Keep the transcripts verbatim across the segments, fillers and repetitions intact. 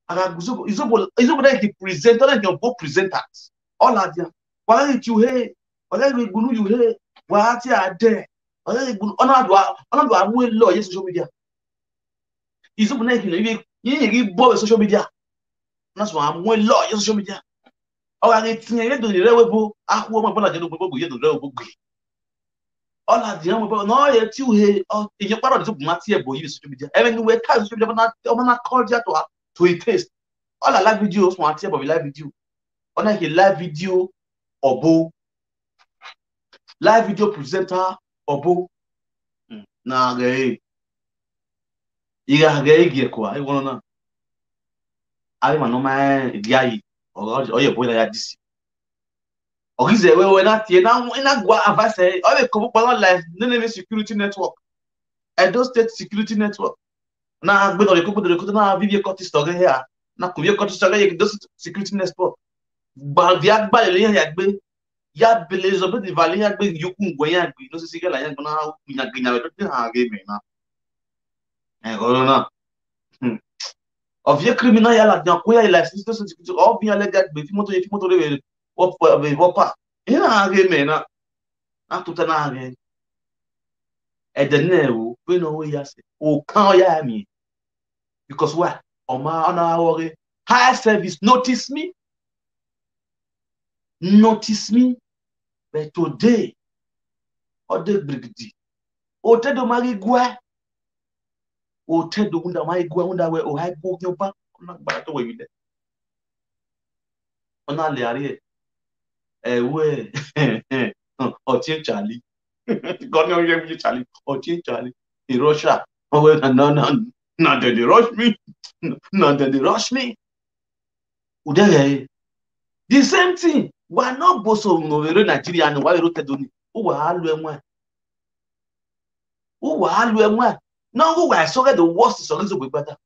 Aga izobo izobo izobo na ki present na ki bo presenters. All are there. Wala ki you hey. Wala ki gunu you hey. Wa ti ade. Wala ki gunu ona do ona do amu lo ye social media. Izobo na ki no yi yi bo social media. Na so amu lo ye social media. Ọga gị tinye ihe dodere webo akwụ ọmọ bọla jẹ lóògbé gbogbo ihe dodere webo gbé. Ọla dị ya mọbọ na ọ ya eti uhe ihe kpara ọdịtụ bụ mati ebo yi social media. Ebe ni wee taa social media ọmọ na kọjá to to a taste. Ọla live video sọ ati ebo live video. Ọ na ihe live video ọbụ live video presenter ọbụ na ghe ihe ha ghe igi ekwa ịgwọrọ na arị ma nọma igi ayi ọ ya bụ ya disi ọgize ewe ewe na tie na ị na-agwa avase ọ bụ ekobo kpọrọ live nene security network Edo State Security Network na agbe nọ ekobo dere ekoto na vivi ekọtist ọgị ya na kuvi ekọtist ọgị ya Edo State Security Network gbavi agbalịla ihe ya gbe ya bele zọ bede vale ya gbe yukwu ngwe ya gbe n'osisi gala ya gbana ya gbe ya bede ha ga eme na egoro na ọvie criminal ya la dia ko ya la sisi to sisi ko ọvie ya le ga gbe fi moto ye fi moto le we wopa ina ha ga eme na atuta na ha ga ede na ewu pe no we ya se o kan ya mi because why ọma ọna awọrị high service notice me notice me but today ọ dị gbirigidi otedo magi gwa otedo wunda magi gwa wunda we o hai gwo gyo ba na gbara to we yide ọna le ari e ewe ọtí chali gọni ọyẹ mi chali ọtí chali in Russia ọwẹ na na na na dem dey rush me na dem dey rush me udere the same thing wa no boso no were Nigeria ni wa were tedoni o wa alu enwe o wa alu enwe na o wa so the worst so gizo gbe gbada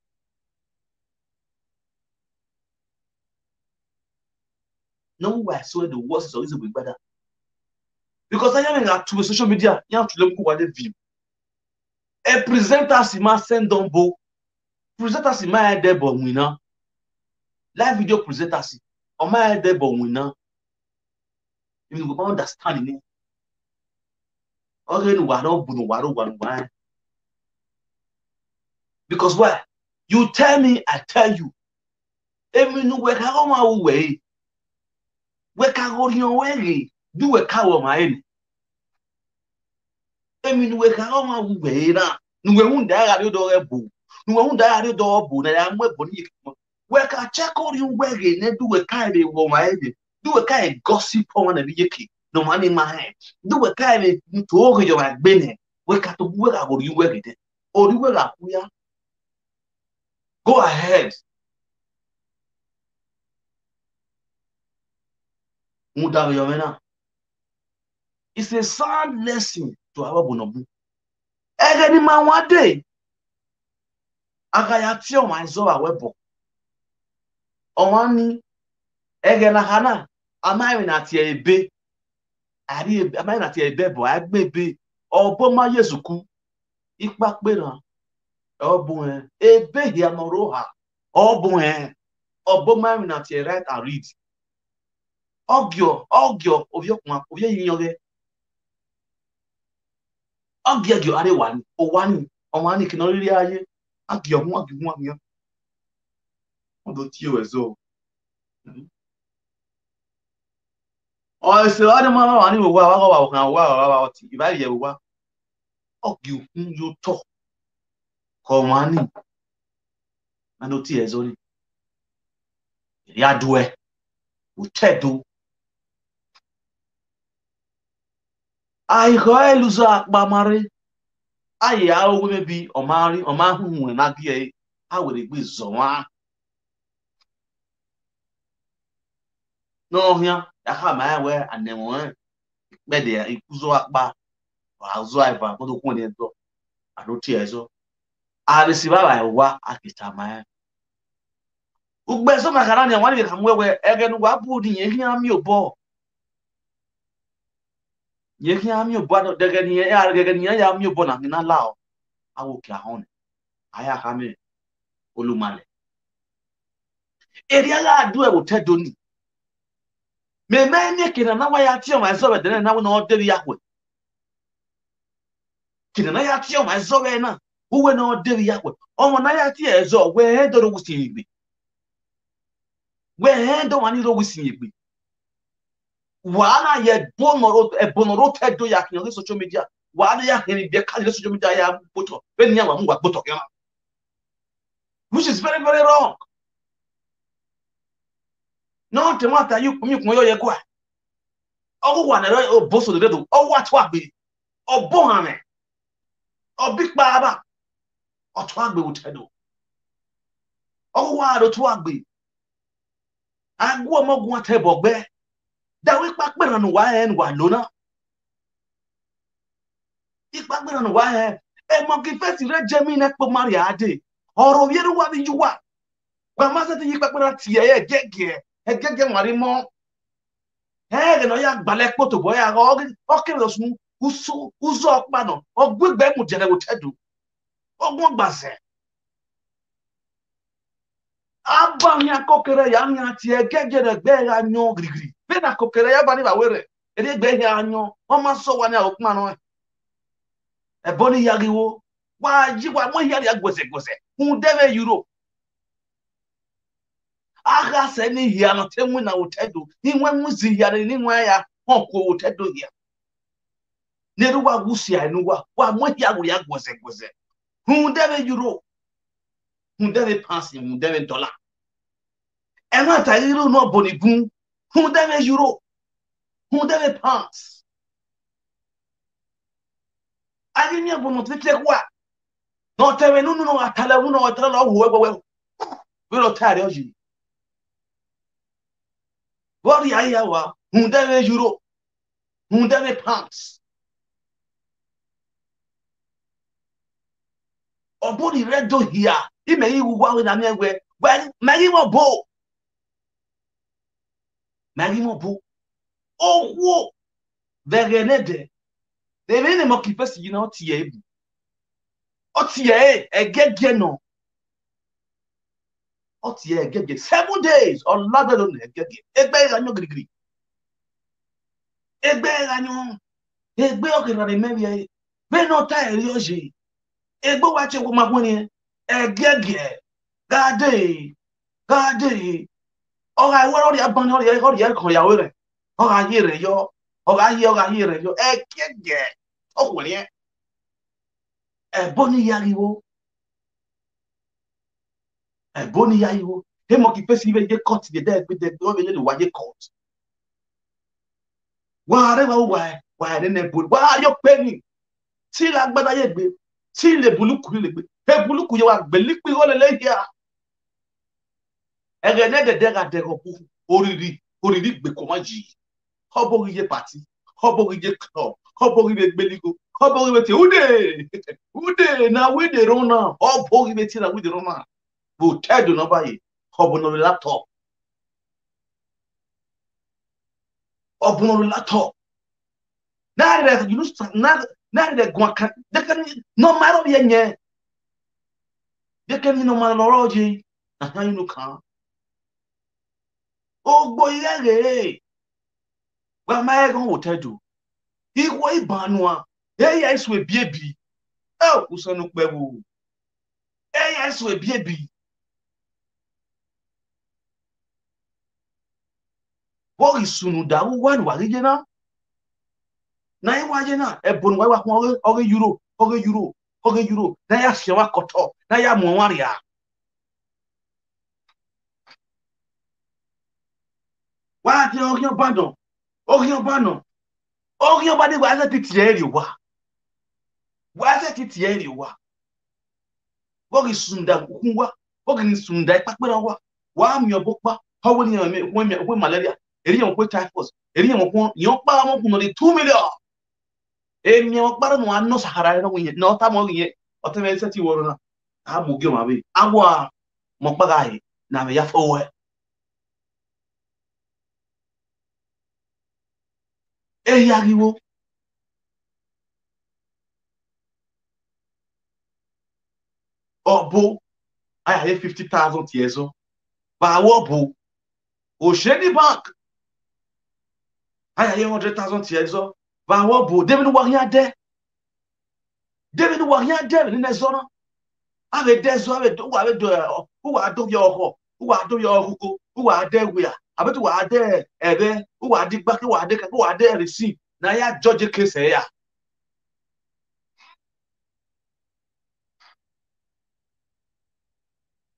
na o wa so the worst so gizo gbe gbada because I am at social media ya tule ko wa de view a presenter si ma send on bo presenter si ma de bo wina live video presenter si o ma de bo wina you go understand ni oge ni wa no bu no wa ro wa no wa because why you tell me I tell you emi nu we ka go ma u we we ka go rion we re du we ka wo ma eni emi nu we ka go ma u we na nu we un da ga ri do re bu nu we un da ga ri do bu na ya mu e bu ni we ka check o ri we re ne du we ka re wo ma eni du we ka e gossip o ma na bi yeke no ma ni ma he du we ka re to o yo ma gbe ne we ka to we ka go ri we re de o ri we ka ku ya go ahead mu da yo me na it's a sad lesson to our bonobu ege ni ma wa de aga ya ti o ma zo wa we bo o wa ni ege na hana ama mi na ti ebe ari ebe ama mi na ti ebe bo agbe ebe o bo ma yesu ku ipa pe na o bo en ebe ya no ro ha o bo en o bo ma mi na ti right and read ogio ogio ovio kuma ovio yin oge ogio ogio are wa ni o wa ni o wa ni kino ri aye agio mu agio mu agio o do ti o ezo o ese wa ni ma wa ni wa wa wa kan wa wa wa ti iba ye wa ogio kun yo to ko wa ni ano ti ezo ni ya due o tedo aigho eluzo akpa mare aye awo mebi omari oma hu na gie a were gbe zo wa no hia ya ha ma we anemo e pe de ikuzo akpa wa zo aiva mo do kun ni do ano ti ezo a receive wa wa akita ma e ugbe so makara ni wani ka mwe we ege nu wa bu ni ye hia mi obo ye hia mi obo no dege ni ye ya dege ni ya mi obo na ni na lao awo ki ahon aya ha mi olumale Eri agha adu ewo te do ni. Me me ni kina na wa ya ti o ma so be de na we no de ya kwe. Kina na ya ti o ma so be na. Uwe no de ya kwe. O mo na ya ti e so we he do ro gusi igbe. We he do wa ni ro gusi igbe. Wa na ye bono ro e bono ro te do ya kina social media. Wa na ya he ni be ka social media ya boto. Be ni ya wa mu wa boto ya. Which is very, very wrong. No te mata yu mi kun yo ye kwa. Ogu wa na ro obo so de do. O wa twa be. Obo ha me. Obi pa ba. O twa be wo te do. Ogu wa ro twa be. Agu omo gun ate bogbe. Da we pa pe ranu wa en wa lona. Ipa pe ranu wa en. E mo ki fesi re je mi ne po mari ade. Oro ye ru wa bi ju wa. Kwa ma se ti yi pa pe ra ti e gege. E gege mari mo. E ge no ya gbale po to bo ya go. O ke lo sun. Usu uzo pa no. O gbegbe mu jere wo te do. Ogun gbase. Aba mi akokere ya mi ati egege re gbe ra nyo girigiri. Be na kokere ya ba ni ba were. Ere gbe ya nyo. O ma so wa ni okuma no. E bo ni ya giwo. Wa ji wa mo ya ya gwese gwese. Un deve euro. Agha se ni hia no te mu na wo te do. Ni nwe mu zi hia ni nwe ya. Ho ko wo te do hia. Ne ru wa gusi ai nu wa. Wa mo hia wo ya gwese gwese. Un deve euro. Un deve pounds, un deve dollar. E ma ta iro no boni gun. Un deve euro. Un deve pounds. Ani mi abo no te kwa. No te we nu nu no atale nu no atale lo wo we we. We lo tare oji. Wori aya wa. Un deve euro. Un deve pounds. Obo ni re do hia. Ime iwu wa we na mi egwe. Well, me gi mo bo. Me gi mo bo. Owo. Vegene de. De me ne mo ki fesi yi na o ti e bu. O ti e, egege no. O ti e egege. Seven days. O la be lo ne egege. Egbe ga nyo girigiri. Egbe ga nyo. Egbe o ke ra de me bi e. Be no ta eri oje. Egbe wa che wo ma wo ni. Egege. Gade. Gade. O ga we ori aban ori ori e kan ya we re. O ga ye re yo. O ga ye o ga ye re yo. Egege. O wo ni. E bo ni ya riwo. E bo ni ya riwo. He mo ki fesi ve ye court de de gbe de o ve ye wa ye court. Wa re wa wa wa re ne bo. Wa yo pe ni. Ti la gbada ye gbe. Ti le buluku le gbe. He buluku ye wa gbe lipi go le le ya. Ege ne de de ga de go bu. Oriri, oriri gbe ko ma ji. Hobo ri ye party. Hobo ri ye club. Hobo ri ye gbeligo. Hobo ri ye ti ude. Ude na we de run am. Hobo ri ye ti na we de run am. Bo te do no ba ye. Hobo no laptop. Hobo no laptop. Na re you know na na re gwa kan. De kan no maro ye nye. De kan no maro ro je. Aha you know kan. Ogbo ire re. Wa ma e gan wo te do. Iwo ibanua. E ya isu ebi ebi. E o kusanu pe wo. E ya isu ebi ebi. Wo ri sunu da wo wa ni wa ri je na. Na i wa je na. E bo ni wa wa kun ore ore euro. Ore euro. Ore euro. Na ya se wa koto. Na ya mo wa ria. Wa ti o yan ba no. O yan ba no. O yan ba de wa se ti ti e ri wa. Wa se ti ti e ri wa. Wo ri sunda kun wa. Wo ri sunda ipa pe wa. Wa mi obo pa. Ho wo ni me we me we malaria. Eri yan ko typhus. Eri yan ko yan pa mo kun no de two million. Emi o pa no ano sahara no wi no ta mo wi. O te me se ti wo ro na. A mo ge ma be. Awa mo pa ga yi. Na me ya fo we. E ya riwo. Obo, I have fifty thousand years old. Ba wo bo. O she ni bank. Aya ye hundred thousand tiye zo. Ba wo bo. Demi nu wa hia de. Demi nu wa hia de ni ne zo na. Ave de zo, ave do, ave do, uwa do yo ho, uwa do yo ho, uwa de wia. Ave tu wa de ebe, uwa di gba, uwa de ka, uwa de receive. Na ya judge case ya.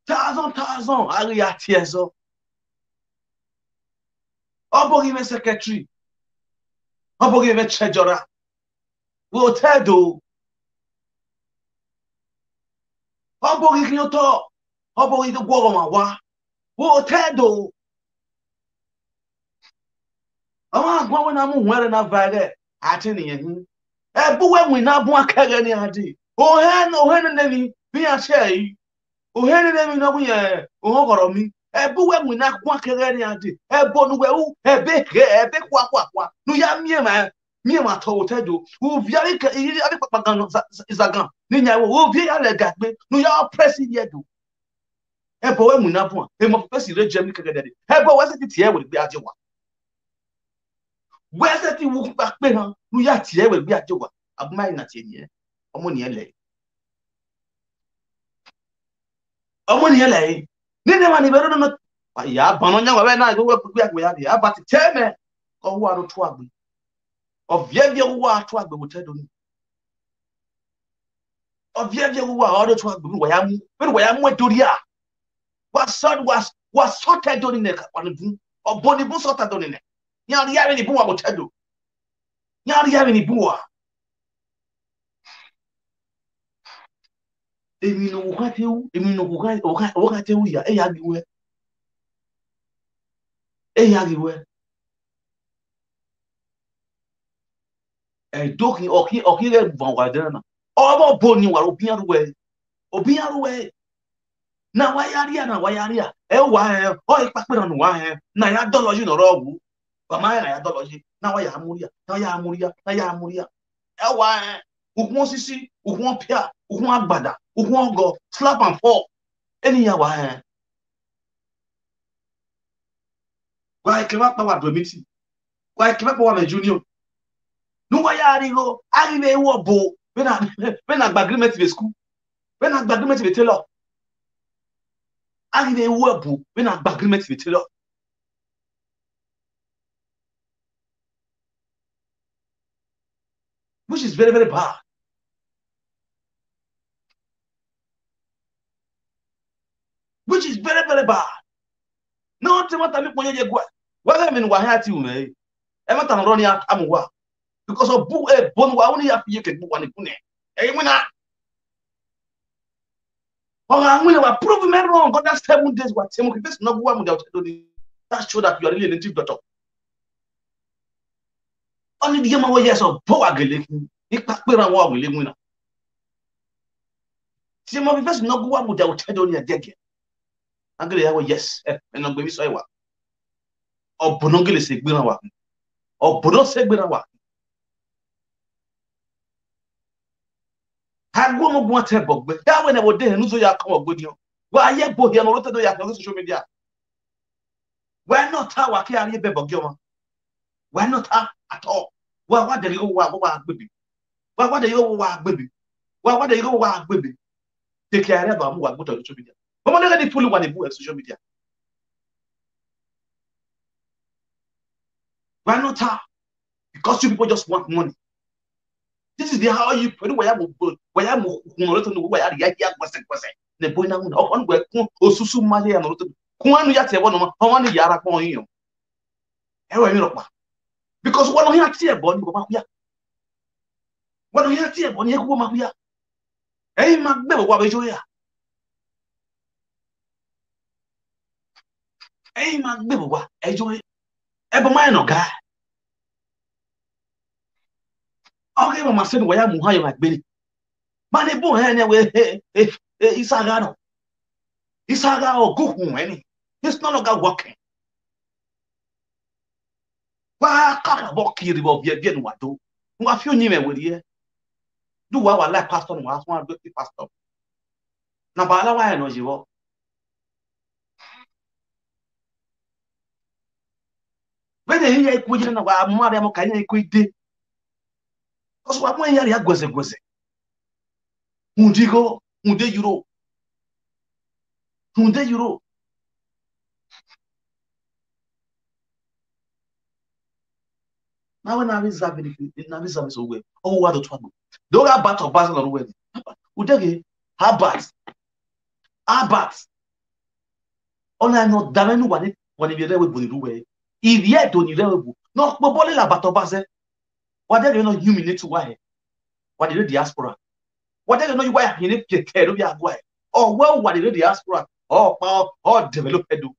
Thousand, thousand, ari ya tiye zo. Obo gi me secretary. Obo gi me treasurer. Wo te do. Obo gi ki yo to. Obo gi ki gwo ma wa. Wo te do. Ama agwa we na mu nwere na vage. Ati ni yen. E bu we mu na bu akege ni adi. O he no, o he ne mi. Bi a che yi. O he ne mi no bu ye. O ho goro mi. E bu we mu na bu akege ni adi. E bo nu we u. E be ke. E be kwa kwa kwa. Nu ya mi e ma. Mi e ma to wo te do. U vi ari ke. I ari pa pa gan za za gan. Ni nya wo. U vi ya le ga gbe. Nu ya oppress ye do. Ebo we mu na bu. E mo pe si re je mi keke dede. Ebo we se ti tie we gbe aje wa. We se ti wu pa pe na. Nu ya tie we gbe aje wa. Abu ma na tie ni e. Omo ni ele. Omo ni ele. Ni ne ma ni be no no. Ya ba no nya wa we na go we gbe agbe ya bi. Aba ti teme. Ko wa ro tu agbe. O vie vie wa tu agbe wo te do ni. O vie vie wa o do tu agbe wa ya mu. Be wa ya mu e do ri a. Wa so wa wa so te do ni ne ka wa ni bu. O bo ni bu so te do ni ne. Nya ri ya ni bu wa wo te do. Nya ri ya ni bu wa. Emi no wo ka te u, emi no wo ka wo ka wo ka te u ya, e ya gi we. E ya gi we. E do ki o ki o ki re van wa de na. Obo bo ni wa obi aru we. Obi aru we. Na wa ya ri a, na wa ya ri a. E wa e, o ipa pe na nu wa e. Na ya do lo yi no ro wu. Ba ma e na ya do lo yi. Na wa ya mu ri a, na ya mu ri a, na ya mu ri a. E wa e. Ukun osisi, ukun pia, ukun agbada, ukun ogo, slap and fall. Eni ya wa e. Wa e ke wa pa wa do meeting. Wa e ke wa pa wa me junior. Nu wa ya ri go, a ri me wo bo. Be na be na gba agreement be school. Be na gba agreement be tailor. A ri me wo bo. Be na gba agreement be tailor. Which is very, very bad. Which is very, very bad. No te mata mi ponye je gwa. Wa ga mi wa ha ti u me. E mata no ro ni amu wa. Because of bu e bon wa oni ya fi ye ke bu wa ni kune. E mi na. O ga mi wa prove me wrong. God, that seven days wa te mo ki face no gwa mu da o te do ni. That show that you are really a native doctor. Oni di ma wo yes o bo wa gele. Ipa pe ran wa gele mu na. Ti mo bi face no gwa mu da o te do ni agege. Angele ya wo yes. E no gbe mi so e wa. Obono gele se gbe ran wa. Obono se gbe ran wa. Agwo mo gwa te bogbe. Ya we ne wo de nu zo ya kan ogbe ni o. Wa ye bo he no ro te do ya kan social media. Why not ha wa ki ari be bogyo ma? Why not ha at all? Wa wa de yo wa wa gbebe. Wa wa de yo wa gbebe. Wa wa de yo wa gbebe. Take care of am wa gbota social media. Omo ne ga di pulu wa ni bu social media. Why not ha? Because you people just want money. This is the how you put where you where you where you ya ya kwese kwese. Ne boy na un o on gwe kun osusu male ya no to. Kun anu ya te wono ma. O ni yara pon yin. E we mi ro pa. Because wono ya tie bo ni ko ma ku ya. Wono ya tie bo ni e ku ma ku ya. E ma gbe wa be jo ya. E ma gbe wa e jo. E bo ma no ga. Oge ma ma se ni wa ya mu ha yo ma gbe ni. Ma ni bo he ne we he he he isaga no. Isaga o gu hu he ni. It's no longer working. Wa ka ka bo kiri bo vie vie nu wa do. Wa fi onyi me we rie. Du wa wa like pastor nu wa so a do ki pastor. Na ba ala wa he no je wo. Ehi ya ikwu jina na wa mmadụ ya mụ ka ihe ikwu ide. Ọsọ wa mụ ya ya gweze gweze. Hundigo, hunde euro. Hunde euro. Na we na reserve ni na reserve so we. Oh, what the trouble. Do ga bat of Basel on we. Udege, Albert. Albert. Ona no dame nu wani wani bi rewe boni ruwe. If ye do ni rewe bu. No po bole la bat of Basel. Wa de no humiliate wa he. Wa de diaspora. Wa de no wa he ne pie ke do bi agwa he. Oh, well, wa de diaspora. Oh, pa, oh, develop edo.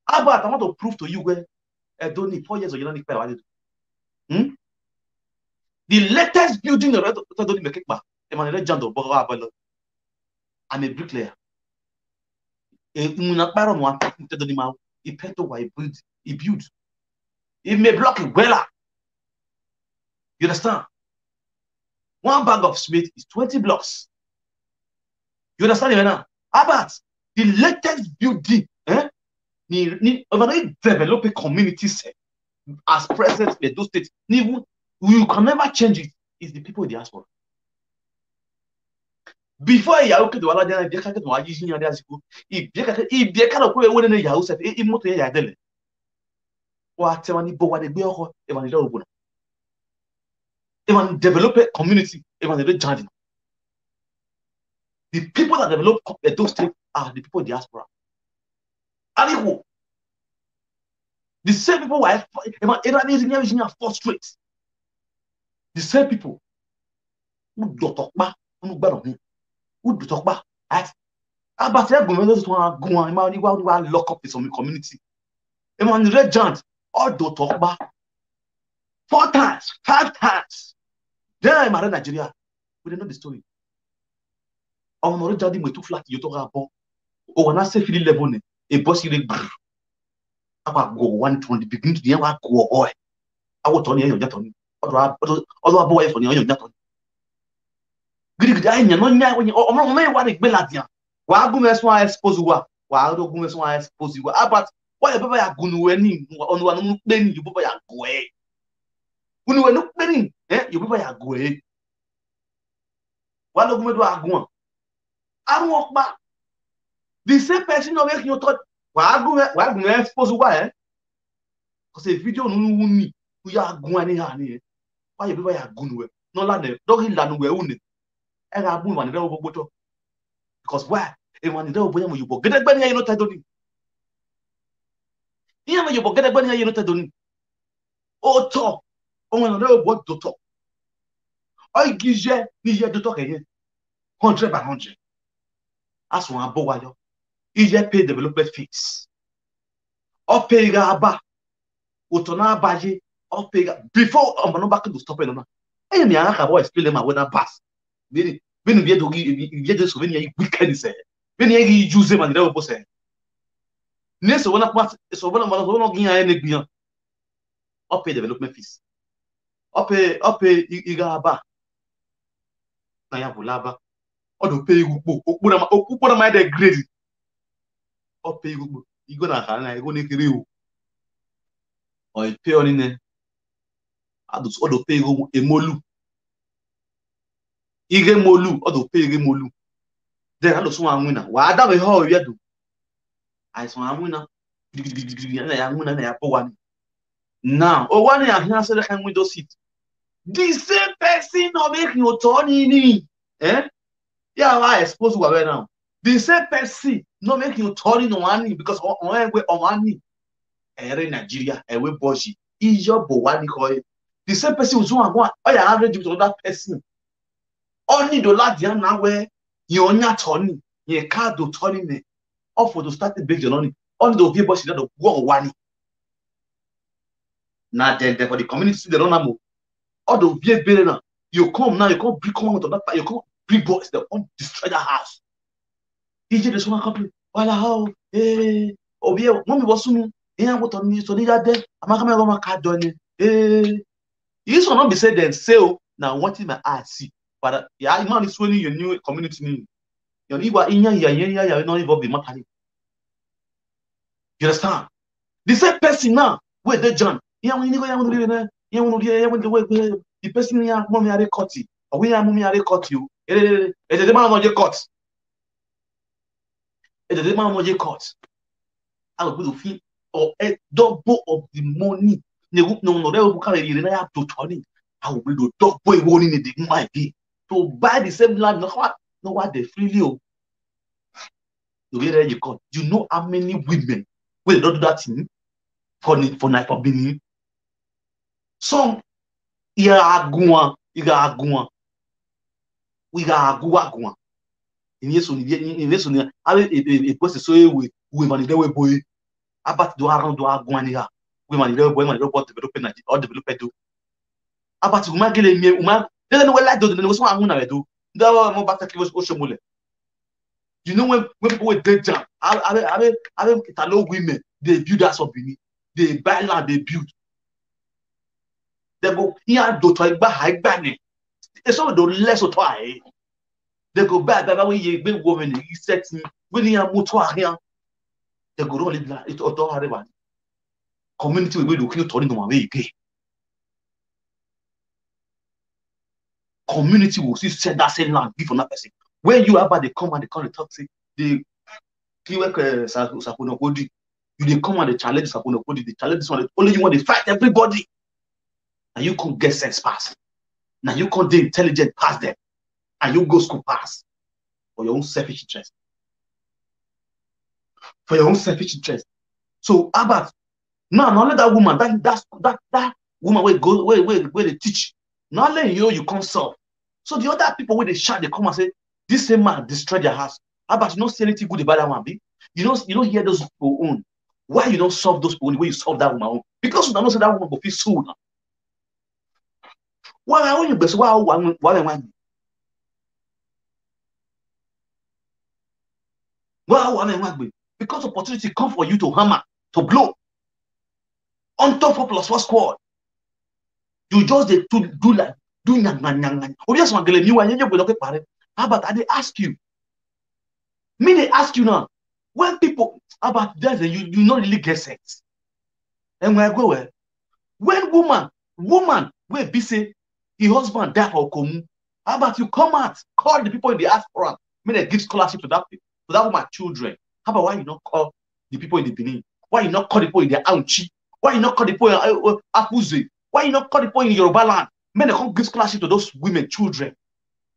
Albert, I want to prove to you where Edo ni four years of United Pera. Hmm? The latest building of Edo ni Mekekpa, Emmanuel Jando Bogo Abelo. I'm a bricklayer. E, muna kparo no anta Edo ni ma, he paint over, he build, he build. He may block it well. You understand? One bag of cement is twenty blocks. You understand me now? Albert, the latest building, eh? Ni, ni, overall developing community set as present in Edo State. Ni, you can never change it. It's the people in diaspora. Before ya oke do ala dia dia ka ke do ayi yin dia siko. Ibi ka ke ibi ka lo ko we ne ya o se e moto ya dele. Wa te wa ni bo wa de gbe oko e ma ni lo ogun. E ma ni develop a community e ma ni lo jandi. The people that develop Edo State are the people in diaspora. And equal. The same people were e ma e ma ni ni frustrate. The same people who do talk ba, who gbadun mi, who do talk ba. As about e gun me lo tun gun e ma ni wa ni wa lock up in some community. E ma ni regent all do talk ba. Four times, five times. Then I'm around Nigeria. We don't know the story. Ọmọ ọmọ jáde mọ̀ ètò flat yóò tó ra bọ́. O wà náà sẹ́fìlì level ni. A boss ilé gbùrù. Àwa go one from the beginning to the end wa go ọ̀gọ́ ẹ̀. Àwọ̀ tọ́ ni ẹ̀yọ̀ jàtọ̀ ni. Ọ̀dọ̀ ọ̀dọ̀ àbọ̀ ẹ̀fọ̀ ni ẹ̀yọ̀ jàtọ̀ ni. Gidigidi ayé yẹn náà nyá ọmọ ọmọ ìwà rẹ̀ gbé ladiyan. Wà á gún mẹ́sàn-án expose wa. Wà á gún mẹ́sàn-án expose wa. Albert, wọ́n yẹ bẹ́ẹ̀ bá yà gùn wẹ̀ ní ọ̀nà wà nínú pé ní yóò bá yà gùn ẹ̀. Gùn wẹ̀ ní pé ní yóò bá yà gùn ẹ̀. Wa lo gume do agun. Arun opa. The same person no make you touch. Wa agun, wa agun expose wa eh. Cause a video nu nu ni. Ku ya agun ani ha ni eh. Wa ye bi wa ya agun we. No la ne. Do ki la nu we u ne. E ga bu wa ni re o gbogbo to. Because why? E wa ni re o bo ya mo yubo. Gede gbe ni e no te do ni. Iye mo yubo gede gbe ni e no te do ni. Otọ, ọmọ ìrànlẹ́ òbò dòtọ̀. Ọ igi iṣẹ́ ní iye dòtọ̀ kẹ̀yẹ. Hundred by hundred. Asun abo wa yọ. Iye pay development fees. Ọ pay ga aba. Otọ na aba ye. Ọ pay ga. Before ọmọ náà bá kí n stop ẹ̀ lọ́nà. Ẹ̀yìn ni àwọn àkàbọ̀ explain them whether pass. Bẹ́ẹ̀ni, bẹ́ẹ̀ni bí ẹ dọ̀gí, bí ẹ dọ̀gí sọ̀rọ̀ ní ẹ weekend sẹ̀. Bẹ́ẹ̀ni ẹ yí use man rẹ̀ òbò sẹ̀. Ní sọ̀rọ̀ náà pa, sọ̀rọ̀ náà pa, sọ̀rọ̀ náà gíyan ẹ̀ ní gbìyàn. Ọ pay development fees. Ọ pay, ọ pay iga aba. Na ya bụ laba. Ọ dụ pay igukpo. Okporo ma, okporo ma ede grade. Ọ pay igukpo. Igo na ka na ego na-ekere o. Ọ pay ọ niile. Adụ ọ dụ pay ego emolu. Ige molu, ọ dụ pay ige molu. Then adụ sụ anwụ na. Wa ada we ho ya dụ. Ai sụ anwụ na. Gidigidi na ya anwụ na na ya pụwa ni. Now, o wa ni ahịa sere ka nwe do sit. The same person no make you turn in. Eh? Ya wa expose wa we now. The same person no make you turn in one because on on we on one. Ere Nigeria, ewe boji. Iyo bo wa ni ko. The same person who want go. Oh ya arrange with another person. Only the lad ya na we. Yo nya turn. Ye ka do turn me. Ọ fo to start the big journey. Ọ dụ vie boss na dụ gwọ wa ni. Na then, then for the community, they don't know. Ọ dụ vie bere na. You come now, you come bring come out of that, you come bring boys, they come destroy that house. Ije the summer complain. Wala how? Eh, obi e, mommy was soon. Eh, what on me? So they are there. I'm a come over my car doing it. Eh, this one not be said then say, oh, now what in my eye see. But uh, yeah, man is when you new community name. You know, you are in ya ya ya ya not involved in matter. You understand? The same person now. Wait, they John. Yeah, when you go, yeah, when you go, yeah, when you go, the person, yeah, mommy, are they cut you? Or we are mommy, are they cut you? Eh, eh, eh, eh, the man not get cut. Eh, the man not get cut. I will feel or a double of the money. Ne no no they will carry you na to turn. I will do double money in the my day to buy the same land. No what no what they freely oh. You get there you come. You know how many women will not do that thing for ni- for night for Benin. Some ya aguan, ya aguan, ya aguan. Ini so ni ini so ni. Abe e e e post so e we we man de we boy. About do around do aguan ni ha. We man de we boy man de boy develop na all develop do. About uma gele mi uma. They don't know what like do no so agun na we do. That one mo back take o shomole. You know when when people with dead jam, I I I I Italo women they build house of Benin, they buy land, they build. They go here do to igba high gbani. It's all the less of time. They go buy buy buy we ye big woman he set me when he am motor here. They go roll it like it auto hareba. Community we do kill Tori no way again. Community will still send that same land give another person. When you about they come and they come and talk say they give uh, Sakunokodi, you they come and they challenge Sakunokodi, they challenge this one. Only you want to fight everybody. And you can't get sense pass. Now you can't be intelligent pass them. And you go school pass for your own selfish interest. For your own selfish interest. So Albert, now now let that woman, that that that that woman will go where where where they teach. Now let you you come solve. So the other people where they shout, they come and say, this same man destroyed their house. How about you not see anything good about that one? Be you don't you don't hear those people own. Why you don't solve those people when you solve that woman own? Because you don't say that woman will feel sold. Why are you best? Why why why why? Why why why? Because opportunity come for you to hammer, to blow. On top of plus one squad. You just dey do do like do nyang nyang nyang nyang. Obviously, I'm gonna you and you go look at. How about I dey ask you? Me they ask you now. When people about that you you not really get sense. And when I go where when woman woman will be say the husband die for Komu. How about you come out, call the people in the diaspora, may they give scholarship to that to that woman children. How about why you not call the people in the Benin? Why you not call the people in the Auchi? Why you not call the people in uh, uh, Apuze? Why you not call the people in Yoruba land? Men they come give scholarship to those women children.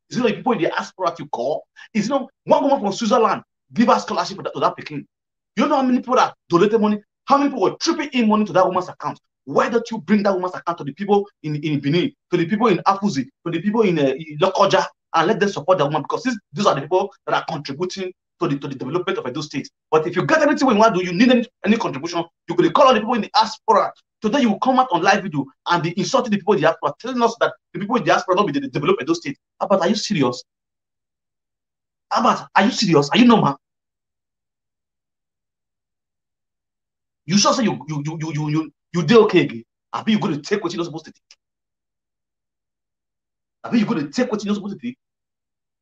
Is it not the people in the diaspora that you call? Is it not one woman from Switzerland give us scholarship to that, to that picking? You know how many people that donated money? How many people were tripping in money to that woman's account? Why don't you bring that woman's account to the people in, in Benin, to the people in Afuzi, to the people in, uh, in Lokoja, and let them support that woman? Because these, these are the people that are contributing to the to the development of Edo State. But if you get anything we want to do, you need any, any contribution, you could call on the people in the diaspora. Today you come out on live video and be insulting the people in the diaspora, telling us that the people in the diaspora don't be the develop Edo State. How about are you serious? How about are you serious? Are you normal? You sure say you you you you you you you dey okay again? Abi you go to take what you not supposed to take? Abi you go to take what you not supposed to take?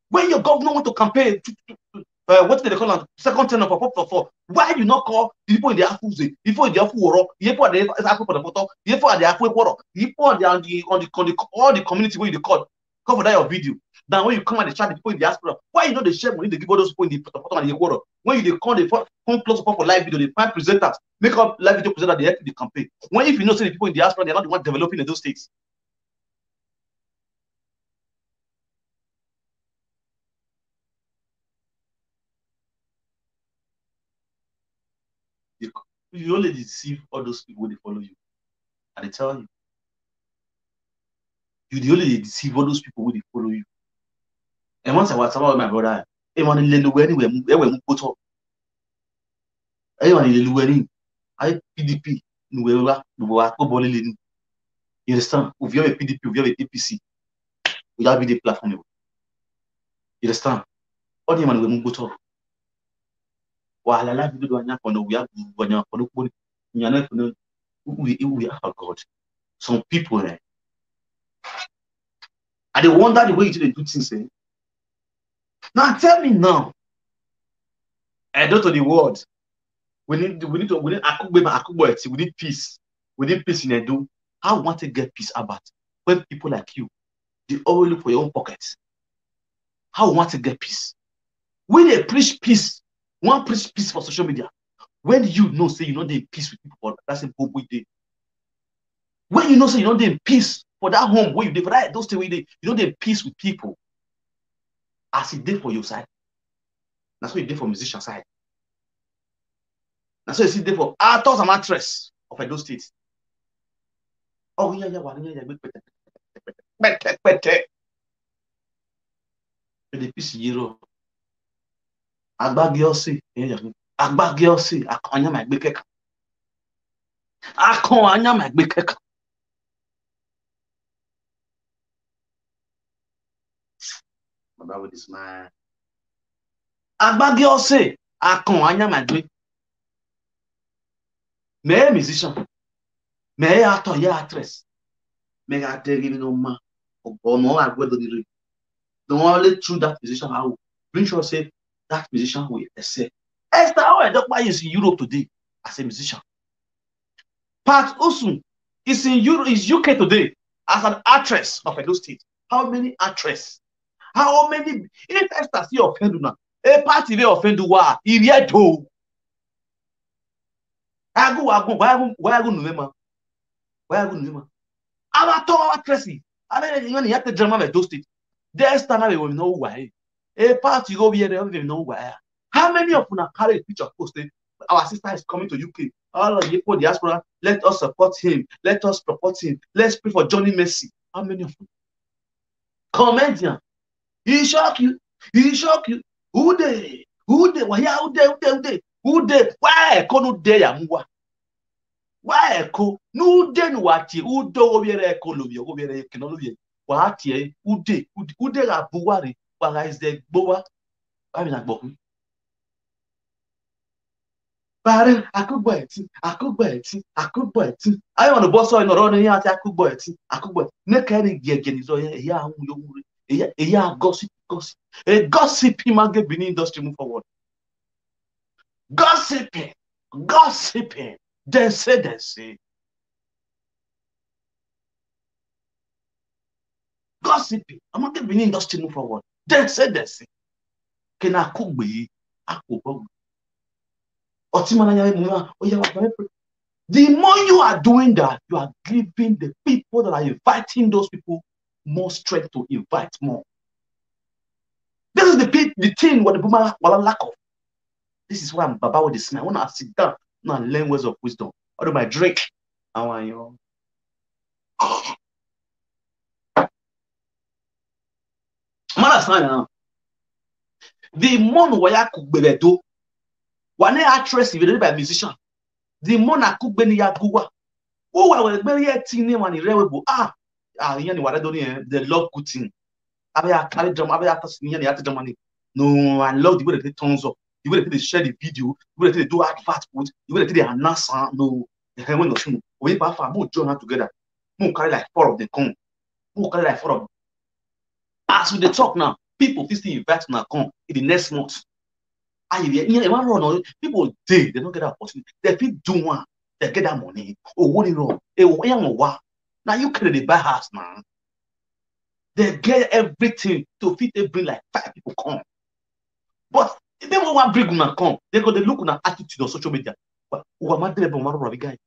When your governor want to campaign, to, to, to, uh, what do they call am? Second tenor for for for. Why you not call the people in the Afuze, people in the Afuoro, people in the Afuoro, people in the Afuoro, people on the on the on the, on the all the community where you dey call, come for that your video. Then when you come and dey chat the people in the diaspora, why you know they share money they give all those people in the Potopoto and the Ekworo? When you dey come, they come close up for live video, they find presenters, make up live video presenters, they help you the campaign. When if you know say the people in the diaspora, they're not the one developing in those states. You, you only deceive all those people they follow you. I dey tell you. You dey only dey deceive all those people wey dey follow you. And once I was about my brother, ẹ wọn lè lu ẹni wẹ̀ mú ẹwẹ̀ mú kótó. Ẹ wọn lè lu ẹni. I P D P ni wẹ̀ wá ni wẹ̀ wá kó bọ́ líle ni. You understand? If you have a P D P, if you have a A P C, we have the platform. You understand? All the man wẹ̀ mú kótó. Wàhálà láti dúdú wà ní àpọ̀nà wíyá wà ní àpọ̀nà pọ̀ ní àná ìpọ̀nà wíwí wíwí ah God. Some people eh, I dey wonder the way you dey do things eh. Now tell me now. I don't to the world. We need we need to we need akugbe ma akugbo eti we need peace. within peace in Edo, how we want to get peace about when people like you, they always look for your own pocket? How we want to get peace? We dey preach peace. We wan preach peace for social media. When you know say you no dey in peace with people for that same home wey you dey. When you know say you no dey in peace for that home wey you dey, for that those things wey you dey, you no dey in pease with people. As e dey for your side, na so e dey for musician side. Na so e still dey for actors and actress of Edo State. Oh yeah, yeah, wà ní ẹ̀yà gbé pẹ̀tẹ̀pẹ̀tẹ̀. Pẹ̀tẹ̀pẹ̀tẹ̀. Èdè peace yìí rọ. Agbági ọsẹ, èèyàn mi. Agbági ọsẹ, akàn anyá màá gbé kẹ́kàn. Akàn anyá màá gbé kẹ́kàn. Baba with the smile. Agbági ọsẹ, akàn anyá màá gbé. Mẹ́ẹ̀ musician, mẹ́ẹ̀ actor, yeah actress. Mẹ́ẹ̀ adẹ́rẹ́ nínú ọmọ, ọ̀nà àgbẹ̀dọ̀ nílò. The only through that musician, I will bring sure say that musician will excel. Esther Awo Edopa is in Europe today as a musician. Pat Usun is in Euro, is U K today as an actress of Edo State. How many actress? How many? If Esther see offend una, a party wey offend you, wa, e yet o. Agu, agu, why agu, why agu nuvema? Why agu nuvema? Our tour actress. I mean, you know, you have to drama Edo State. There's time we know why. A party go here, we know why. How many of una carry a picture post, eh? Our sister is coming to U K. All of the people diaspora, let us support him. Let us support him. Let's pray for Johnny Mercy. How many of you? Comedian. He shock you. He shock you. Who dey? Who dey? Why, who dey? Who dey? Who dey? Who dey? Why Eko no dey Yamuwa? Why Eko? No dey no wati. Who do go be Eko lo be? Go be Eko no lo be? Wati. Who dey? Who dey? Who dey Abuwari? Why is the Gbowa? Why be na Gboku? Bare, akugbo eti, akugbo eti, akugbo eti. Ayo no boso ino ro ni ati akugbo eti, akugbo eti. Ne ka ni gege ni zo ye, ya hu yo hu re. Ya, ya gossip, gossip. E gossip him and get Benin industry move forward. Gossiping, gossiping. They say, they say. Gossiping. I'm not giving industry move forward. They say, they say. Kena kugbe, akugbo. Otimana ya mwa, oya wa pray. The more you are doing that, you are giving the people that are inviting those people more strength to invite more. This is the pe- the thing what the boomer wala lack of. This is why I'm Baba with the smile. When I sit down, now I learn words of wisdom. Out of my drink, I want you. Man, that's not now. The more waya kugbere do, one actress if you by musician. The more na kugbe ni yaguwa. Who wa we gbere ye tin ni wani rewe bo. Ah, ah, yan ni ware do ni eh. They love good thing. Abe ya carry drama, abe ya tas ni yan ya drama ni. No, I love the way they turns up, the way they share the video, the way they do advert put, the way they announce. Ah, no, eh, when no show. We pa fa mo join hand together. Mo carry like four of them come. Mo carry like four of them. As we dey talk now, people fit still invite una come in the next month. Ah, you hear? Yeah, man, run on. People dey, they don't get that opportunity. They fit do one, they get that money. Oh, what you know? Eh, oh, yeah, what? Now you can dey buy house now. They get everything to fit they bring like five people come. But if they want bring una come, they go they look una attitude on social media. Wa wa ma dele bo ma rọrọ bi guy.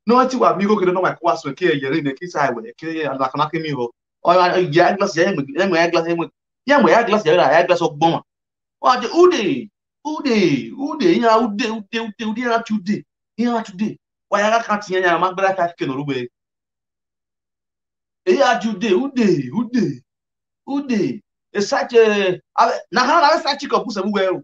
No ti wa mi go kede no my kwa so ke yere ne ki sai we ke ye ala kana ke mi ho. O ya ya glass ya mo ya mo ya glass ya mo ya mo ya glass ya ya glass ogbon. Wa de ude ude ude ya ude ude ude ude ya today ya today. Wa ya ka ti ya ma gbara ka ke no ruwe. Eya today ude ude ude. E such a na kana na such a couple se we o.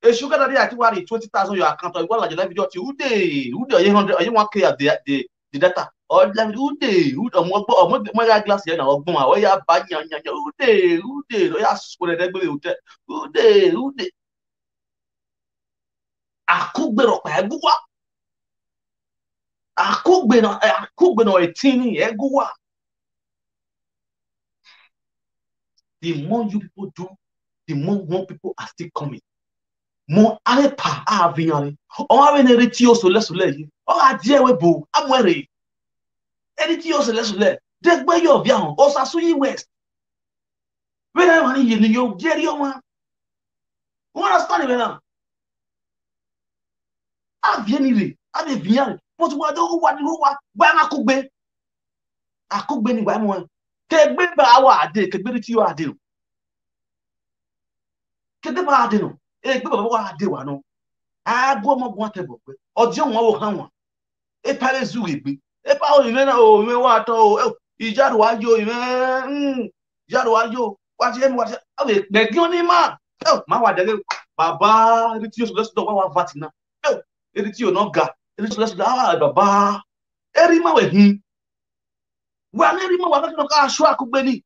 E sugar daddy ati wari twenty thousand your account or wala jela video ti ude ude oye hundred oye one k of the the the data. Or like ude ude omo gbo omo mo ya glass here na ogbon o ya ba yan yan yan ude ude o ya sukure de gbe hotel. Ude ude. Akugbe ro pa eguwa. Akugbe na akugbe na etini eguwa. The more you people do, the more more people are still coming. Mo are pa a vinyare. O ave ne riti o sole sole yi. O a die we bo. Amwere. Eri ti o sele sele. Degbe yo via hon. Osasunyi West. Wena mani ye ni yo jeri o ma. You understand me now? A vie ni re. A be vinyare. But wa do wa ni wa. Wa na kugbe. Akugbe ni wa mo. Kegbe ba wa ade. Kegbe riti yo ade. Kegbe ba ade no. Egbe ba wa ade wa no. Ago mo gun ate bo pe. Ojo won wo kan won. Epa le zu egbe. Epa o ime na o ime wa to o. Ijaru wa yo ime. Mm. Ijaru wa yo. Wa ti emi wa ti. A we gbe gi oni ma. E ma wa dele. Baba, eri ti o so le so wa wa vati na. E eri ti o no ga. Eri so le so da baba. Eri ma we hin. Wa ne eri ma wa ka no ka sho akugbe ni.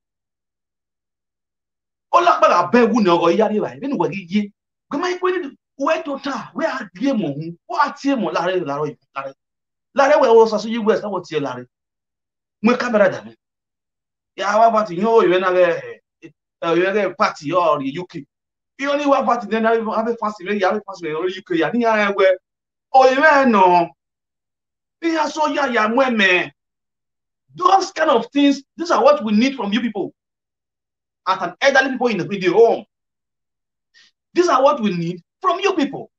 O la pa la be wu ne o ya ri wa. Eri ni wa gi ye. Gbe ma ipo ni we to ta. We a die mo hu. Wa tie mo la re la ro la re. La re we o sa so yi we sa wo tie la re. Mo camera da mi. Ya wa party yo yo na ge. Eh, yo ge party yo ri U K. Yo ni wa party de na have a fancy me ya have a fancy me ri U K ya ni ya we. O yo no. Ni ya so ya ya mo me. Those kind of things, these are what we need from you people. As an elderly people in the, in the home. These are what we need from you people.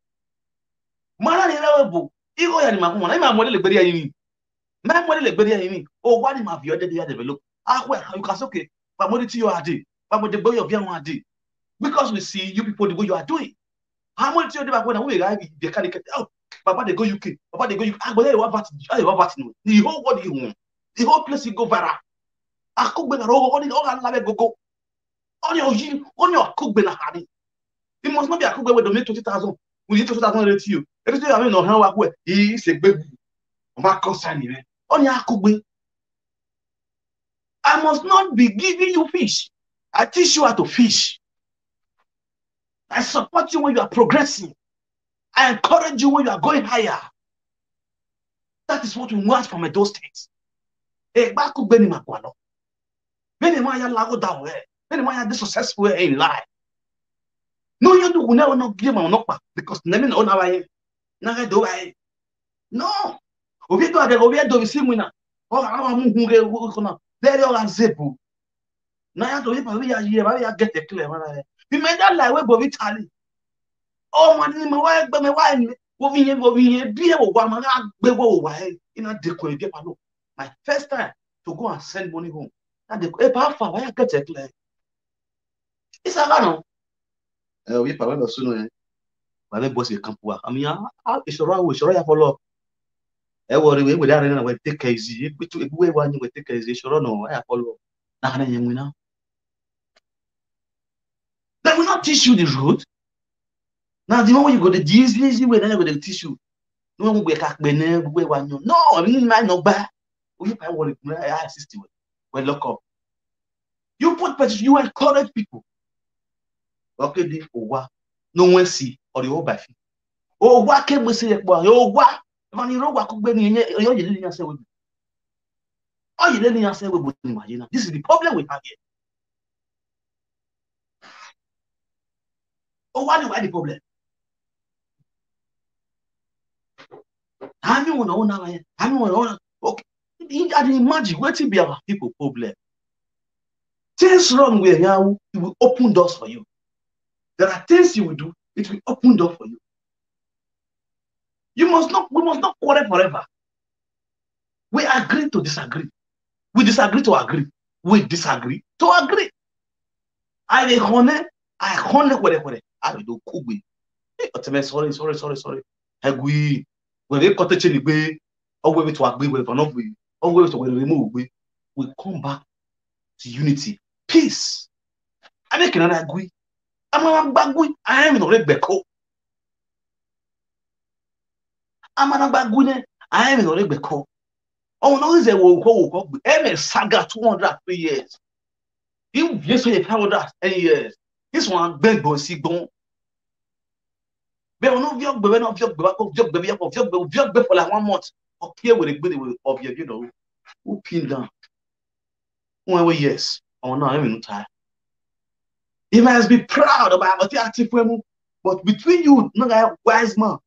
Mara ni lewe bo. Igo ya ni ma kuma. Na ma mo le gbere ya ni. Ma mo le gbere ya ni. O wa ni ma fi o de ya develop. Ah, well, you can say, okay, but mo ti yo ade. But mo de gbe yo bi awon ade. Because we see you people the way you are doing. How much you dey back when we arrive, they can't get out. Baba, they go U K. Baba, they go U K. Ah, but you have that, you have that. The whole world you want. The whole place you go viral. Akugbe na rogo, oni o la go go. Oni o yi, oni o kugbe na hari. It must not be akugbe with the make twenty thousand. We need twenty thousand rate you. Everything I mean, no, how I go. He is a baby. Ma concern you. Oni akugbe. I must not be giving you fish. I teach you how to fish. I support you when you are progressing. I encourage you when you are going higher. That is what we want from Edo State. Egba kugbe ni ma kwa lo. Beni ma ya lago da we. Beni ma ya be successful in life. No, you do ne no give ma no pa because nemi no na wa ye. Na ga do wa ye. No. Obi do ade, obi do si mu na. O ga wa mu hu ge wu ko na. Very all zebu. Na ya to ye pa we ya ye, ba we ya get it clear, man. Bi me da la we bo bi tali. O ma ni ma wa gbe me wa ni. Wo bi ye, wo bi ye, bi e wo wa ma ga gbe wo wa e. Ina de ko e bi pa lo. My first time to go and send money home. Na de ko e pa fa wa ya get it clear. Isa ga no. Eh, we pa we lo sunu e. Ba me boss e kan puwa. Ami ya, ah, isoro wo, isoro ya follow. E worry we, we da re na we take it easy. E pitu e we wa ni we take it easy. Isoro no, ya follow. Na na yen we na. They will not teach you the road. Now the one you go the easy, easy way, then they go dey teach you. No one we ka pe ne we wa nyo. No, I mean, my no ba. We pa worry, I assist you. We lock up. You put petition, you encourage people. Okay, the Owa. No one see or the whole by feet. Owa ke we say, Owa. Man, you know what could be in your, your, your, your, your, Oh, you let me answer what we do, you know. This is the problem we have here. Oh, what is the problem? How many wanna own now? How many wanna own? Okay. You can imagine what will be our people problem. Things wrong where now it will open doors for you. There are things you will do, it will open door for you. You must not, we must not quarrel forever. We agree to disagree. We disagree to agree. We disagree to agree. I dey hone, I hone kwere kwere. I dey do kugbe. Hey, Oteme, sorry, sorry, sorry, sorry. Egwi, we dey kote cheni gbe. Oh, we to agree, we to not agree. Oh, we to we remove gbe. We come back to unity, peace. I make another agree. I'm a bagui. I am in a red beko. I'm a bagui. I am in a red beko. Oh, no, is a wo ko wo ko. Eme saga two hundred three years. Him yes, five hundred ten years. This one beg boy si gbon. Be no vio gbe, no vio gbe, ko vio gbe, vio gbe, vio gbe for like one month. Okay, we dey gbe we of you know. Who pin down? Who we yes. Oh no, I'm in time. He must be proud about what he had to. But between you, no guy, wise man.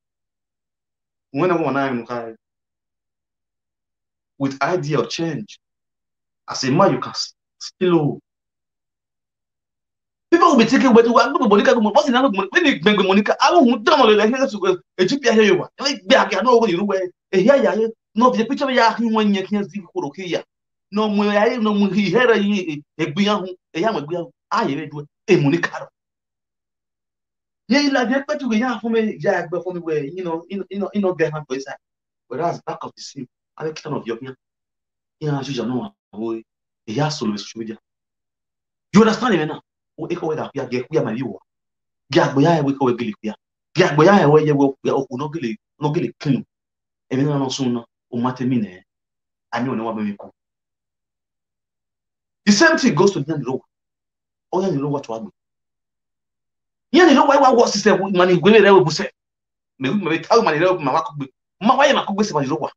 When I want to, with idea of change, as a man, you can s- still owe. People will be thinking, but why go Monica? Go Monica? What's the name of Monica? When they bring Monica, I don't want to tell you like, "Hey, let's go." A G P I here you are. Like, be again, no, you know where. Eh, yeah, yeah, yeah. No, the picture, yeah, he won, yeah, can't see, okay, yeah. No, mo, I, no, mo, he, here, he, he, he, be, eh, yeah, mo, be, ah, yeah, do, eh, Monica. Yeah, you like, the expect to go, yeah, for me, yeah, but for me, where, you know, you know, you know, you know, get hand for inside. Whereas back of the scene, I make fun of your, yeah, yeah, you know, boy, yeah, solo social media. You understand me now? O eko weda ya ge ya ma yiwo. Ge agbo ya we ko we gele ya. Ge agbo ya we ye we ya o no gele, no gele kun. Emi na no sun na o ma te mi ne. Ani o ne wa be mi ko. The same thing goes to the road. Oh, yeah, you know what to happen. Yeah, you know why what was this money we re we buse. Me we me tell money re ma wa ko gbe. Ma wa ye ma ko gbe se ma Yoruba.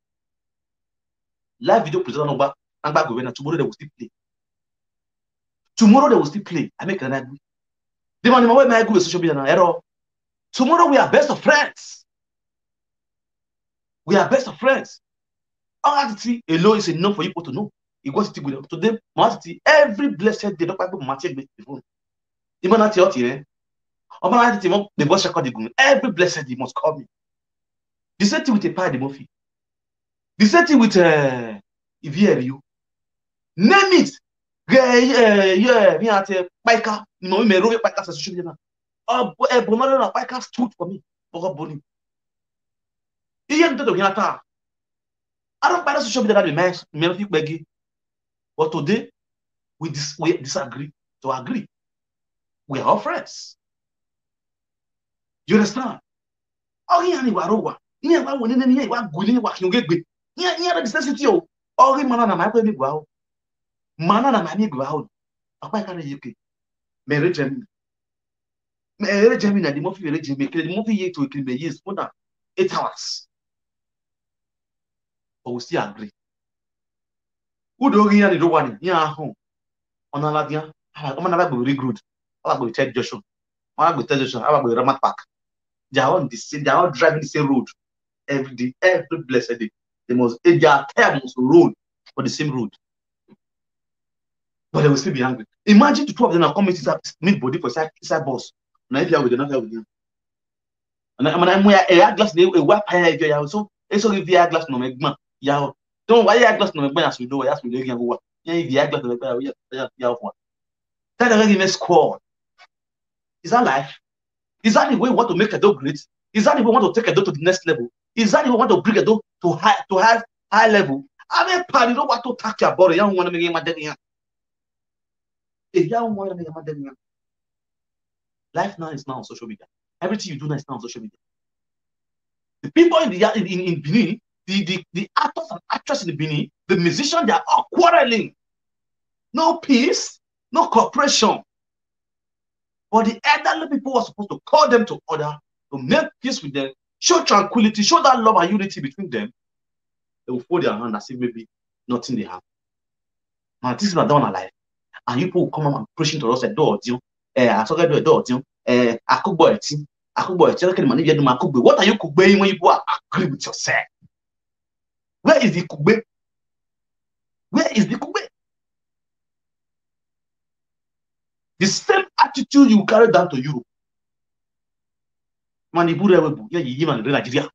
Live video presenter no gba, and gba go na tomorrow they will still play. Tomorrow they will still play. I make an agree. The man wey my agree with social media now, error. Tomorrow we are best of friends. We are best of friends. All that thing alone is enough for you to know. You go to go today, Mama Titi, every blessed day, don't people Mama Titi make the phone. Even at your thing, eh? Omo na the thing, the boss record the gun. Every blessed day must call me. The same thing with a pie, the movie. The same thing with uh, Ivierio. Name it. Yeah, yeah, yeah. Me at a biker. You know, me rove biker social media. Oh, boy, eh, Bonolo na biker stood for me. Boko Boni. Iye nto to hinata. I don't buy social media that be my me fi pegi. But today we dis we disagree to agree. We are all friends. You understand? Oh, here ni warowa. Here wa wo ni ni wa guli wa ki ngegbe. Here here the necessity o. Oh, mana na my pe mi gba o. Mana na my mi gba o. Apa ka re yuke. Me re jemi. Me re jemi na the movie re jemi. The movie ye to kill me yes more than eight hours. But we still agree. Who do we any do one? Yeah, home. On a ladia. I'm not going to regroup. I'm going to tell Joshua. I'm going to tell Joshua. I'm going to Ramat Park. They are on the same. They are all driving the same road every day, every blessed day. They must. Eh, their tire must roll for the same road. But they will still be angry. Imagine the two of them are coming inside meet body for side side bus. Now if you are with them, not with them. And I'm an I'm a glass. They wipe higher if you are so. It's only the glass no make man. Yeah. Don't why your glass no make man as we do as we do again. Yeah, if your glass no make man. Yeah, yeah, yeah. That already makes squad. Is that life? Is that the way we want to make Edo great? Is that the way we want to take Edo to the next level? Is that the way we want to bring Edo to high to high high level? I mean, party don't want to attack your body. You don't want to make him a dead. If you don't want to make him a dead. Life now is now on social media. Everything you do now is now on social media. The people in the in, in, in Benin, the, the, the actors and actresses in Benin, the musicians, they are all quarreling. No peace, no cooperation. But the elderly people were supposed to call them to order, to make peace with them, show tranquility, show that love and unity between them. They will fold their hand as if maybe nothing they have. Now, this is not done alive. And you people come up and preaching to us a door, you eh, I saw a door, you eh, I could boy, I could boy, tell the money you do my could be. What are you could be when you go and agree with yourself? Where is the kugbe? Where is the kugbe? The same attitude you carry down to Europe. Man, Ibu Rewebu, yeah, you man in Nigeria.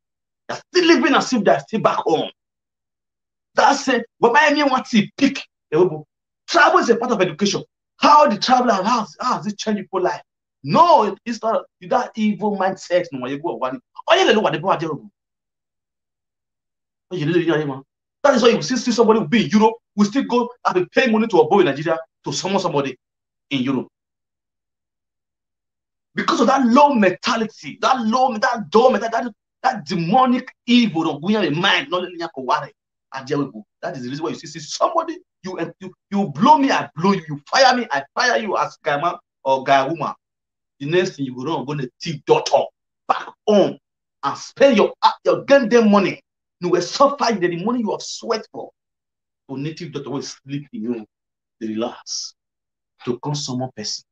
They're still living as if they're still back home. That's it. But my name wants to pick. Travel is a part of education. How the traveler, how, how has it changed your life? No, it's not that evil mindset. No, you go one. Oh, yeah, look what the boy. That is why you see, see somebody will be in Europe, will still go and be paying money to a boy in Nigeria to summon somebody in Europe. Because of that low mentality, that low, that dull mentality, that, that demonic evil of going in mind, not letting you worry. That is the reason why you see, see somebody, you, you you blow me, I blow you, you fire me, I fire you as guy man or guy woman. The next thing you go run, go to thief daughter back home and spend your your game them money. You will suffer the money you have sweat for. To native daughter will sleep in you, they relax. To come summon person.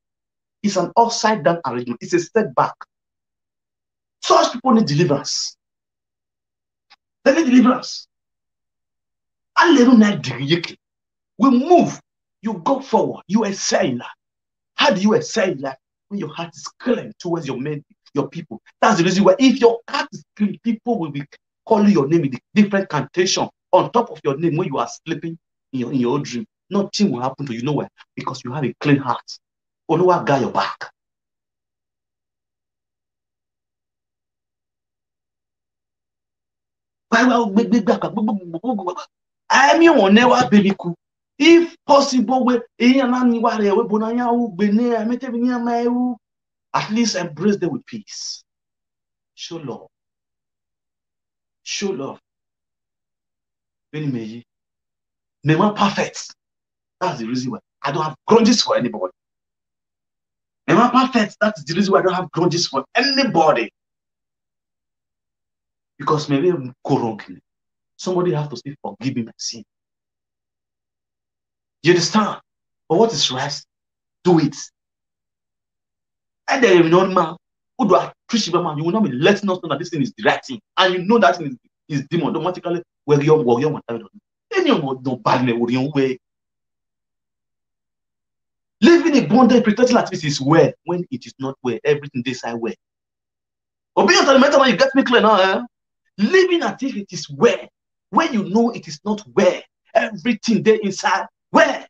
It's an upside down arrangement. It's a step back. Such people need deliverance. They need deliverance. Hallelujah. We move. You go forward. You excel in life. How do you excel in life? When your heart is clean towards your men, your people. That's the reason why if your heart is clean, people will be calling your name in the different cantation on top of your name when you are sleeping in your, in your dream. Nothing will happen to you. You know why? Because you have a clean heart. Oluwa got your back. Why, why, gbegbe, gbegbe, gbegbe, gbegbe, gbegbe, gbegbe. I mean, on never baby cool. If possible, we, eh, na ni wa re, we bona ya u, gbe ne, I mean, tell me, ya ma u. At least embrace them with peace. Show love. Show love. When you may, may man perfect. That's the reason why I don't have grudges for anybody. May man perfect. That is the reason why I don't have grudges for anybody. Because maybe I'm go wrong. Somebody has to say, "Forgive me my sin." You understand? But what is right? Do it. And then you know, man, who do I preach about, man? You will not be letting us know that this thing is the right thing. And you know that thing is, is demon. Automatically, where you, where you want to any of them don't bad me, where you way. Living in bondage, pretending like this is well when it is not well. Everything they say well. Obedience to the matter, you get me clear now, eh? Living as if it is well when you know it is not well. Everything there inside well.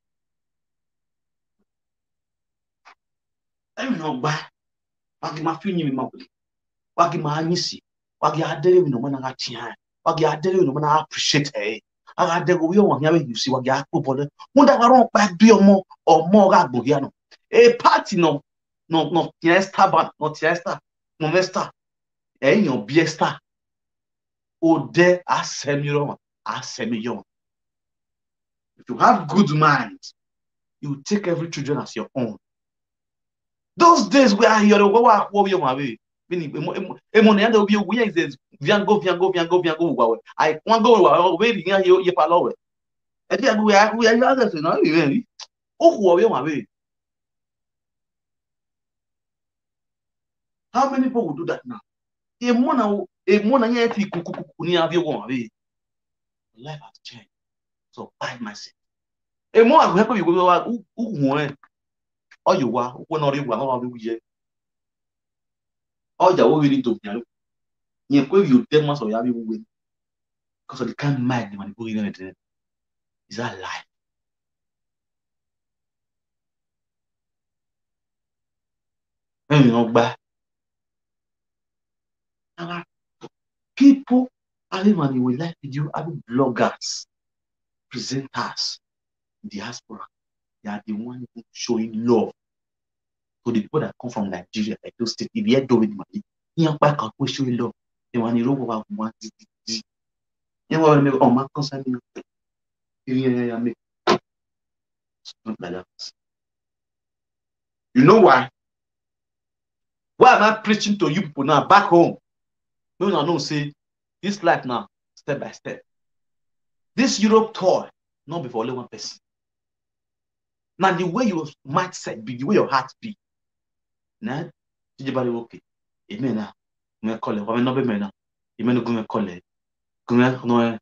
Every no buy. Wagi ma feel me, ma believe. Wagi ma anyisi. Wagi adere we no man na tia. Wagi adere we no man appreciate, eh. Aga adere we o wan ya we you see wagi akpo bole. Wonder wa ron pa bi omo, omo ga gbo ya no. A party no, no, no, Tiesta ban, no Tiesta, no Mesta. Eh, no Biesta. Ode asemiro, asemiyo. If you have good mind, you take every children as your own. Those days where I hear the wa wa wa your ma we. Meaning, emo, emo, emo ne ando bi we is this viango, viango, viango, viango wa we. I wan go wa we ri yan ye, ye pa lo we. E bi agu we, we are others, no, we, we. O wa we ma we. How many people will do that now? Emo na, emo na ye ti ku, ku, ku, ku ni avio wa we. Life has changed. So buy myself. Emo a we ko bi go wa u, u won e. O yo wa, u ko no ri wa, no wa bi ye. O ja wo ri to mi alo. Ye ko yo dem ma so ya bi we. Because of the kind mind they manipulate them. Is that life? When you not buy, our people, everyone will like you, having bloggers, presenters, diaspora. They are the one who showing love to the people that come from Nigeria, Edo State. If you don't with money, you have back and show love. They want to roll over one. You want to make on my concern. You know why? Why am I preaching to you people now back home? No, no, no. Say this life now, step by step. This Europe tour, not be for only one person. Now the way your mindset be, the way your heart be. Nah, did you body okay? Amen. Now, me call it. Why not be me now? You may not go me call it. Go me no.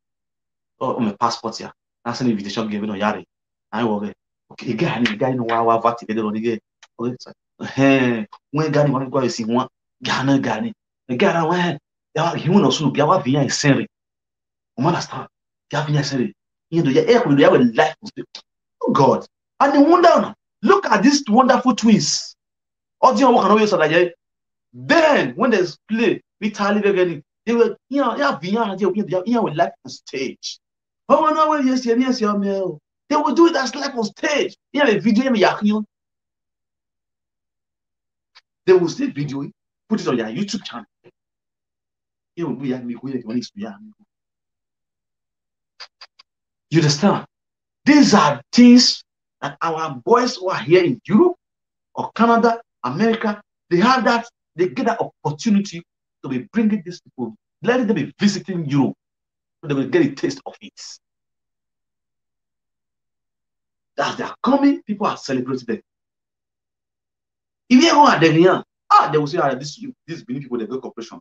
Oh, my passport here. That's an invitation given on Yari. I will get. Okay, guy, guy, no, why, why, what, you don't get. Okay, so, hey, when Gani want to go, you see one. Ghana, Gani. The guy, I went. Yeah, he won't also be our V I Siri. You understand? You have V I Siri. You know, yeah, you have a life. Oh God. And the wonder, look at these wonderful twins. Audio work and all you said, yeah. Then when they play, we tally again. They were, you know, yeah, V I, yeah, we have life on stage. Oh, no, well, yes, yes, yes, yeah, man. They will do it as live on stage. Yeah, a video, yeah, yeah. They will still video it, put it on your YouTube channel. You know, we are, we are, we are, we are. You understand? These are things that our boys who are here in Europe or Canada, America, they have that, they get that opportunity to be bringing these people, letting them be visiting Europe, so they will get a taste of it. As they are coming, people are celebrating them. If you go at them, ah, they will say, ah, this, this Benin people, they go corporation.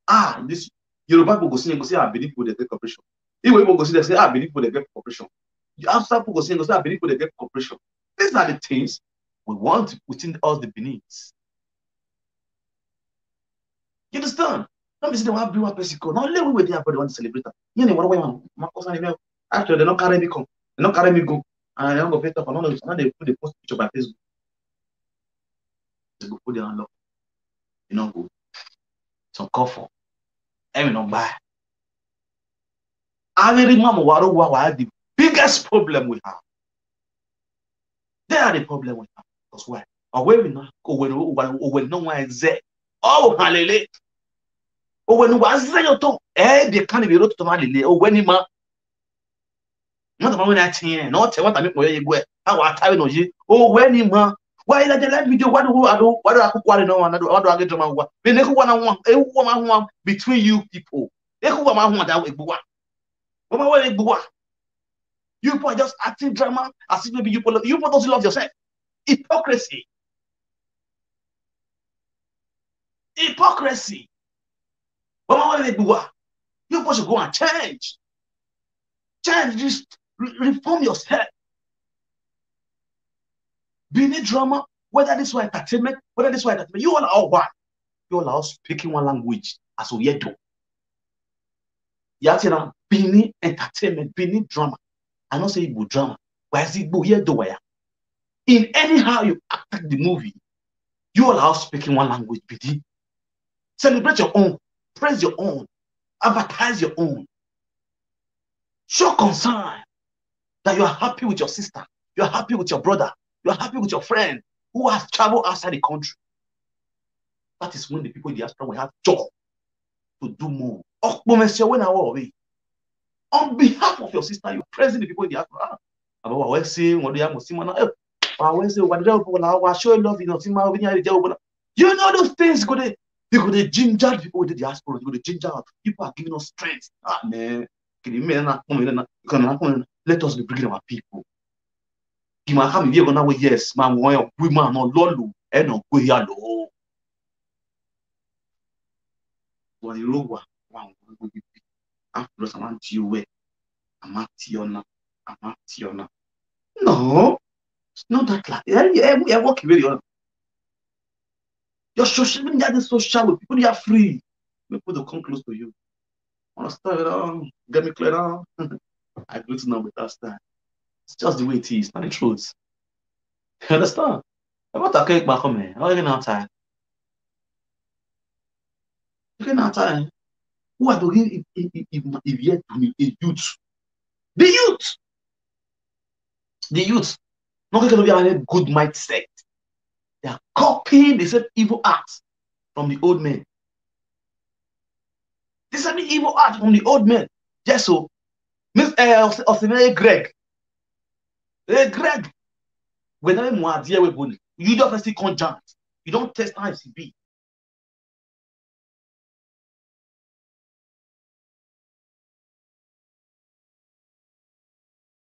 Ah, this Yoruba people go see, go say, "Ah, Benin people dey get cooperation." Igbo people go see, they say, "Ah, Benin people dey get cooperation." Hausa people go see, go say, "Ah, Benin people dey get cooperation." These are the things we want within us, the Benins. You understand? Don't be say they want to bring one person come. Now let we wait there for the one to celebrate am. You know what I want? My cousin, after they don't carry me come, they don't carry me go, and I don't go pay talk. I don't know. I know they put the post picture by Facebook. They go put their hand up. You know, go some coffee. Every no buy. I really, mama, what what the biggest problem we have? They are the problem we have. Because why? Away we not. Owe no one. Owe no one is there. Oh, hallelujah. Owe no one is there. You talk. Eh, they can't be wrote to my lily. Owe ni ma. Not the one that here. Not what I make for you. How I tell you, no, you. Owe ni ma. Why that the live video? What do I do? What do I cook? What do I know? What do I get to my work? They never one on one. Everyone on one between you people. Everyone on one that way. What about what? You people are just acting drama as if maybe you people, you people don't love yourself. Hypocrisy. Hypocrisy. But what will they do? What? You people should go and change. Change this. Re- reform yourself. Benin drama, whether this one entertainment, whether this one entertainment, you all are all one. You all are all speaking one language as Oyedo. Yatira, Benin entertainment, Benin drama. I don't say Igbo drama. Why is Igbo here do waya? In anyhow you act the movie, you all are speaking one language, B D. Celebrate your own, praise your own, advertise your own. Show concern that you are happy with your sister, you are happy with your brother, you are happy with your friend who has traveled outside the country. That is when the people in the diaspora will have joy to do more. Okpomesio when I worry. On behalf of your sister, you're praising the people in the diaspora. Ah, Baba, we say, what do you have to see, man? Eh, I will say, what do you have to, I will show you love, you know, see, man, when you are there, you know those things, go there. You go to ginger people with the diaspora, you go to ginger out. People are giving us strength. Ah, man. Can you, man, not come in, not come in, come in. Let us be bringing our people. Kì máa ká mi bí ẹ̀gbọ́n náà wọ, yes, máa wọ ẹ̀, wí máa ná lọ́lù, ẹ̀ náà gbé yà lọ. Wọ́n ní ló wà, wà wọ́n gbogbo ibi. Á lọ sàmá ti owó ẹ̀, àmá ti ọ̀nà, àmá ti ọ̀nà. No, it's not that like. Ẹ ẹ ẹ wọ́n kì í wéèrè ọ̀nà. Your social media, the social with people, they are free. People don't come close to you. Understand it all? Get me clear now? I greet now with that style. It's just the way it is, not the truth. You understand? I'm not talking about me. I'm not even outside. Even outside. Who are talking if if if if, if yet to me a youth? The youth, the youth. Not going to be a good mindset. They are copying the same evil acts from the old men. The same evil acts from the old men. Yes, so Miss uh, Osimhen Greg. Hey, Greg. Whenever you are there with Bonnie, you don't first come chant. You don't test how it be.